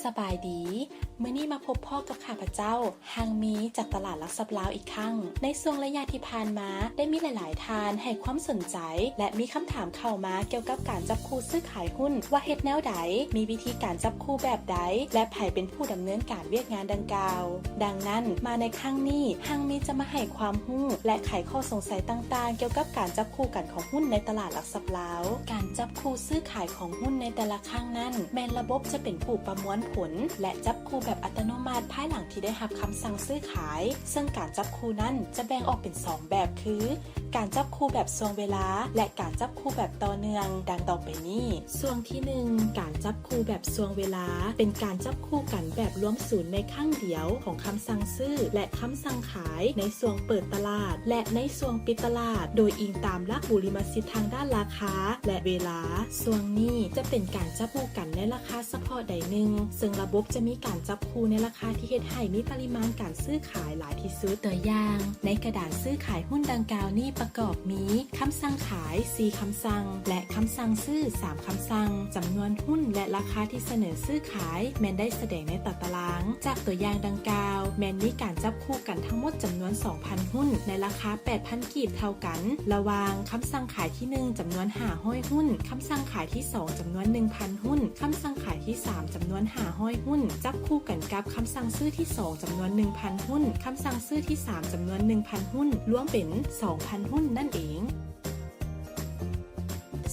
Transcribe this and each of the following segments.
ສະບາຍດີ, ມື້ນີ້ມາພົບພໍ້ກັບຂ້າພະເຈົ້າ ຮັງມີ ຈາກຕະຫຼາດຫຼັກຊັບລາວອີກຄັ້ງ. ໃນຊ່ວງໄລຍະທີ່ຜ່ານມາ ໄດ້ມີຫຼາຍໆທ່ານໃຫ້ຄວາມສົນໃຈ ແລະ ມີຄຳຖາມເຂົ້າມາກ່ຽວກັບການຈັບຄູ່ຊື້ຂາຍຫຸ້ນ ວ່າເຮັດແນວໃດ, ມີວິທີການຈັບຄູ່ແບບໃດ ແລະ ໃຜເປັນຜູ້ດຳເນີນການວຽກງານດັ່ງກ່າວ. ດັ່ງນັ້ນ, ມາໃນຄັ້ງນີ້ ຮັງມີຈະມາໃຫ້ຄວາມຮູ້ ແລະ ໄຂຂໍ້ສົງໄສຕ່າງໆ ກ່ຽວກັບການຈັບຄູ່ກັນຂອງຫຸ້ນໃນຕະຫຼາດຫຼັກຊັບລາວ. ການຈັບຄູ່ຊື້ຂາຍຂອງຫຸ້ນໃນແຕ່ລະຄັ້ງນັ້ນ ແມ່ນລະບົບຈະເປັນຜູ້ປະມວນຜົນ ແລະ ຈັບຄູ່ແບບອັດຕະໂນມັດພາຍຫຼັງທີ່ໄດ້ຮັບຄຳສັ່ງຊື້ຂາຍ, ເຊິ່ງການຈັບຄູ່ນັ້ນຈະແບ່ງອອກເປັນສອງແບບ ຄື ການຈັບຄູ່ແບບຊ່ວງເວລາ ແລະ ການຈັບຄູ່ແບບຕໍ່ເນື່ອງ ດັ່ງຕໍ່ໄປນີ້. ຊ່ວງທີໜຶ່ງ ການຈັບຄູ່ແບບຊ່ວງເວລາ ເປັນການຈັບຄູ່ກັນແບບລວມສູນໃນຄັ້ງດຽວຂອງຄຳສັ່ງຊື້ ແລະ ຄຳສັ່ງຂາຍໃນຊ່ວງເປີດຕະຫຼາດ ແລະ ໃນຊ່ວງປິດຕະຫຼາດ ໂດຍອີງຕາມຫຼັກບຸລິມະສິດທາງດ້ານລາຄາ ແລະ ເວລາ. ຊ່ວງນີ້ຈະເປັນການຈັບຄູ່ກັນໃນລາຄາສະເພາະໃດໜຶ່ງ, ເຊິ່ງລະບົບຈະມີການຈັບຄູ່ໃນລາຄາທີ່ເຮັດໃຫ້ມີປະລິມານການຊື້ຂາຍຫຼາຍທີ່ສຸດ. ຕົວຢ່າງ, ໃນກະດານຊື້ຂາຍຫຸ້ນດັ່ງກ່າວນີ້ປະກອບມີ ຄຳສັ່ງຂາຍສີ່ຄຳສັ່ງ ແລະ ຄຳສັ່ງຊື້ສາມຄຳສັ່ງ. ຈຳນວນຫຸ້ນ ແລະ ລາຄາທີ່ສະເໜີຊື້ຂາຍ ແມ່ນໄດ້ສະແດງໃນຕາຕະລາງ. ຈາກຕົວຢ່າງດັ່ງກ່າວ ແມ່ນມີການຈັບຄູ່ກັນທັງໝົດຈຳນວນສອງພັນຫຸ້ນ ໃນລາຄາແປດພັນກີບເທົ່າກັນ ລະຫວ່າງຄຳສັ່ງຂາຍທີໜຶ່ງຈຳນວນຫ້າຮ້ອຍຫຸ້ນ, ຄຳສັ່ງຂາຍທີສອງຈຳນວນໜຶ່ງພັນຫຸ້ນ, ຄຳສັ່ງຂາຍທີສາມຈຳນວນຫ້າຮ້ອຍຫຸ້ນ ຈັບຄູ່ກັນກັບຄຳສັ່ງຊື້ທີສອງຈຳນວນໜຶ່ງພັນຫຸ້ນ, ຄຳສັ່ງຊື້ທີສາມຈຳນວນໜຶ່ງພັນຫຸ້ນ ລວມເປັນສອງພັນຫຸ້ນນັ້ນເອງ.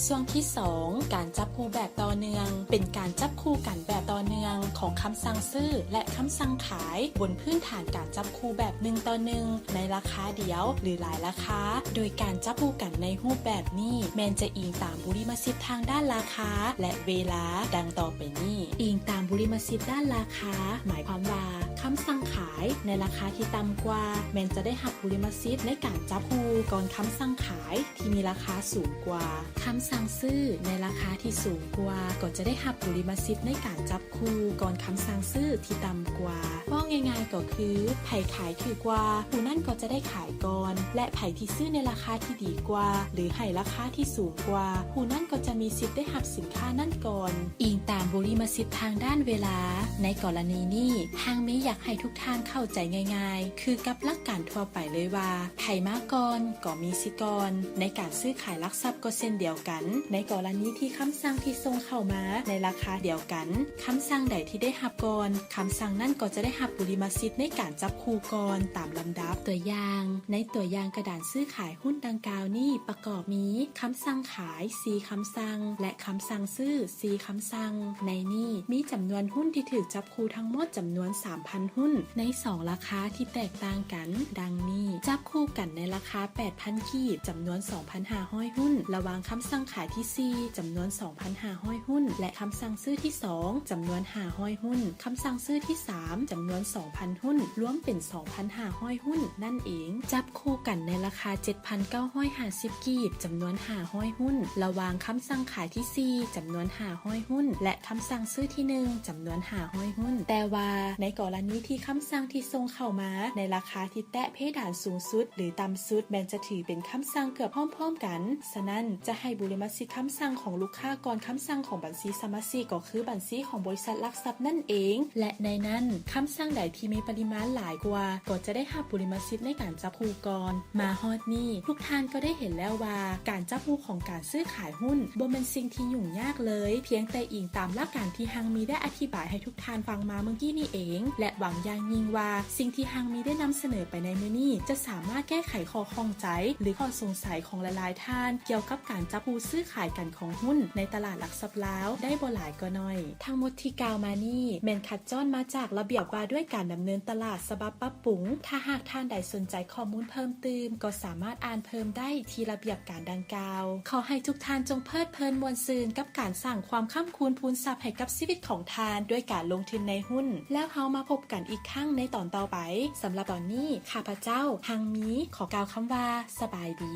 ຊ່ວງທີສອງ ການຈັບຄູ່ແບບຕໍ່ເນື່ອງ ເປັນການຈັບຄູ່ກັນແບບຕໍ່ເນື່ອງຂອງຄຳສັ່ງຊື້ ແລະ ຄຳສັ່ງຂາຍ ບົນພື້ນຖານການຈັບຄູ່ແບບໜຶ່ງຕໍ່ໜຶ່ງ ໃນລາຄາດຽວ ຫຼື ຫຼາຍລາຄາ. ໂດຍການຈັບຄູ່ກັນໃນຮູບແບບນີ້ ແມ່ນຈະອີງຕາມບຸລິມະສິດທາງດ້ານລາຄາ ແລະ ເວລາ ດັ່ງຕໍ່ໄປນີ້. ອີງຕາມບຸລິມະສິດດ້ານລາຄາ ໝາຍຄວາມວ່າ ຄຳສັ່ງຂາຍໃນລາຄາທີ່ຕ່ຳກວ່າ ແມ່ນຈະໄດ້ຮັບບຸລິມະສິດໃນການຈັບຄູ່ກ່ອນຄຳສັ່ງຂາຍ ທີ່ມີລາຄາສູງກວ່າ. ຄຳສັ່ງຊື້ໃນລາຄາທີ່ສູງກວ່າ ກໍຈະໄດ້ຮັບບຸລິມະສິດໃນການຈັບຄູ່ກ່ອນຄຳສັ່ງຊື້ທີ່ຕ່ຳກວ່າ. ເວົ້າງ່າຍໆກໍຄື ໃຜຂາຍຖືກກວ່າ ຜູ້ນັ້ນກໍຈະໄດ້ຂາຍກ່ອນ ແລະ ໃຜທີ່ຊື້ໃນລາຄາທີ່ດີກວ່າ ຫຼື ໃຫ້ລາຄາທີ່ສູງກວ່າ ຜູ້ນັ້ນກໍຈະມີສິດໄດ້ຮັບສິນຄ້ານັ້ນກ່ອນ. ອີງຕາມບຸລິມະສິດທາງດ້ານເວລາ ໃນກໍລະນີນີ້ ຮັງມີຢາກໃຫ້ທຸກທ່ານເຂົ້າໃຈງ່າຍໆ ຄືກັບຫຼັກການທົ່ວໄປເລີຍວ່າ ໃຜມາກ່ອນກໍມີສິດກ່ອນ. ໃນການຊື້ຂາຍຫຼັກຊັບກໍເຊັ່ນດຽວກັນ, ໃນກໍລະນີທີ່ຄຳສັ່ງທີ່ສົ່ງເຂົ້າມາໃນລາຄາດຽວກັນ, ຄຳສັ່ງໃດທີ່ໄດ້ຮັບກ່ອນ, ຄຳສັ່ງນັ້ນກໍຈະໄດ້ຮັບບຸລິມະສິດໃນການຈັບຄູ່ກ່ອນຕາມລຳດັບ. ຕົວຢ່າງ, ໃນຕົວຢ່າງກະດານຊື້ຂາຍຫຸ້ນດັ່ງກ່າວນີ້ປະກອບມີ ຄຳສັ່ງຂາຍສີ່ຄຳສັ່ງ ແລະ ຄຳສັ່ງຊື້ສີ່ຄຳສັ່ງ. ໃນນີ້ມີຈຳນວນຫຸ້ນທີ່ຖືກຈັບ ຄູ່ທັງໝົດຈຳນວນສາມພັນຫຸ້ນ ໃນສອງລາຄາທີ່ແຕກຕ່າງກັນ ດັ່ງນີ້. ຈັບຄູ່ກັນໃນລາຄາແປດພັນກີບ ຈຳນວນສອງພັນຫ້າຮ້ອຍຫຸ້ນ ລະຫວ່າງຄຳສັ່ງຂາຍທີສີ່ ຈຳນວນສອງພັນຫ້າຮ້ອຍຫຸ້ນ ແລະ ຄຳສັ່ງຊື້ທີສອງ ຈຳນວນຫ້າຮ້ອຍຫຸ້ນ, ຄຳສັ່ງຊື້ທີສາມ ຈຳນວນສອງພັນຫຸ້ນ ລວມເປັນສອງພັນຫ້າຮ້ອຍຫຸ້ນນັ້ນເອງ. ຈັບຄູ່ກັນໃນລາຄາເຈັດພັນເກົ້າຮ້ອຍຫ້າສິບກີບ ຈຳນວນຫ້າຮ້ອຍຫຸ້ນ ລະຫວ່າງຄຳສັ່ງຂາຍທີສີ່ ຈຳນວນຫ້າຮ້ອຍຫຸ້ນ ແລະ ຄຳສັ່ງຊື້ທີໜຶ່ງ ຈຳນວນຫ້າຮ້ອຍຫຸ້ນ. ແຕ່ວ່າໃນກໍລະນີທີ່ຄຳສັ່ງທີ່ສົ່ງເຂົ້າມາໃນລາຄາທີ່ແຕະເພດານສູງສຸດ ຫຼື ຕ່ຳສຸດ ແມ່ນຈະຖືເປັນຄຳສັ່ງເກືອບພ້ອມໆກັນ, ສະນັ້ນຈະໃຫ້ບຸລິມະສິດຄຳສັ່ງຂອງລູກຄ້າກ່ອນຄຳສັ່ງຂອງບັນຊີສະມາຊິກ ກໍຄືບັນຊີຂອງບໍລິສັດຫຼັກຊັບນັ້ນເອງ ແລະ ໃນນັ້ນ ຄຳສັ່ງໃດທີ່ມີປະລິມານຫຼາຍກວ່າ ກໍຈະໄດ້ຮັບບຸລິມະສິດໃນການຈັບຄູ່ກ່ອນ. ມາຮອດນີ້ ທຸກທ່ານກໍໄດ້ເຫັນແລ້ວວ່າ ການຈັບຄູ່ຂອງການຊື້ຂາຍຫຸ້ນບໍ່ແມ່ນສິ່ງທີ່ຫຍຸ້ງຍາກເລີຍ, ພຽງແຕ່ອີງຕາມຫຼັກການທີ່ຮັງມີໄດ້ອະທິບາຍໃຫ້ທຸກທ່ານຟັງມາເມື່ອກີ້ນີ້ເອງ ແລະ ຫວັງຢ່າງຍິ່ງວ່າ ສິ່ງທີ່ຮັງມີໄດ້ນຳສະເໜີໄປໃນມື້ນີ້ ຈະສາມາດແກ້ໄຂຂໍ້ຂ້ອງໃຈ ຫຼື ຂໍ້ສົງໄສຂອງຫຼາຍໆທ່ານ ກ່ຽວກັບການຈັບຄູ່ຊື້ຂາຍກັນຂອງຫຸ້ນໃນຕະຫຼາດຫຼັກຊັບລາວໄດ້ບໍ່ຫຼາຍກໍໜ້ອຍ. ທັງໝົດທີ່ກ່າວມານີ້ ແມ່ນຄັດຈ້ອນມາຈາກລະບຽບວ່າດ້ວຍການດຳເນີນຕະຫຼາດ ສະບັບປັບປຸງ. ຖ້າຫາກທ່ານໃດສົນໃຈຂໍ້ມູນເພີ່ມຕື່ມ ກໍສາມາດອ່ານເພີ່ມໄດ້ທີ່ລະບຽບການດັ່ງກ່າວ. ຂໍໃຫ້ທຸກທ່ານຈົ່ງເພີດເພີນມ່ວນຊື່ນກັບການສ້າງຄວາມຄ້ຳຄູນພູນຊັບໃຫ້ກັບຊີວິດຂອງທ່ານ ດ້ວຍການລົງທຶນໃນຫຸ້ນ. ແລ້ວເຮົາມາພົບກັນອີກຄັ້ງໃນຕອນຕໍ່ໄປ. ສຳລັບຕອນນີ້ ຂ້າພະເຈົ້າ ຮັງມີ ຂໍກ່າວຄຳວ່າ ສະບາຍດີ.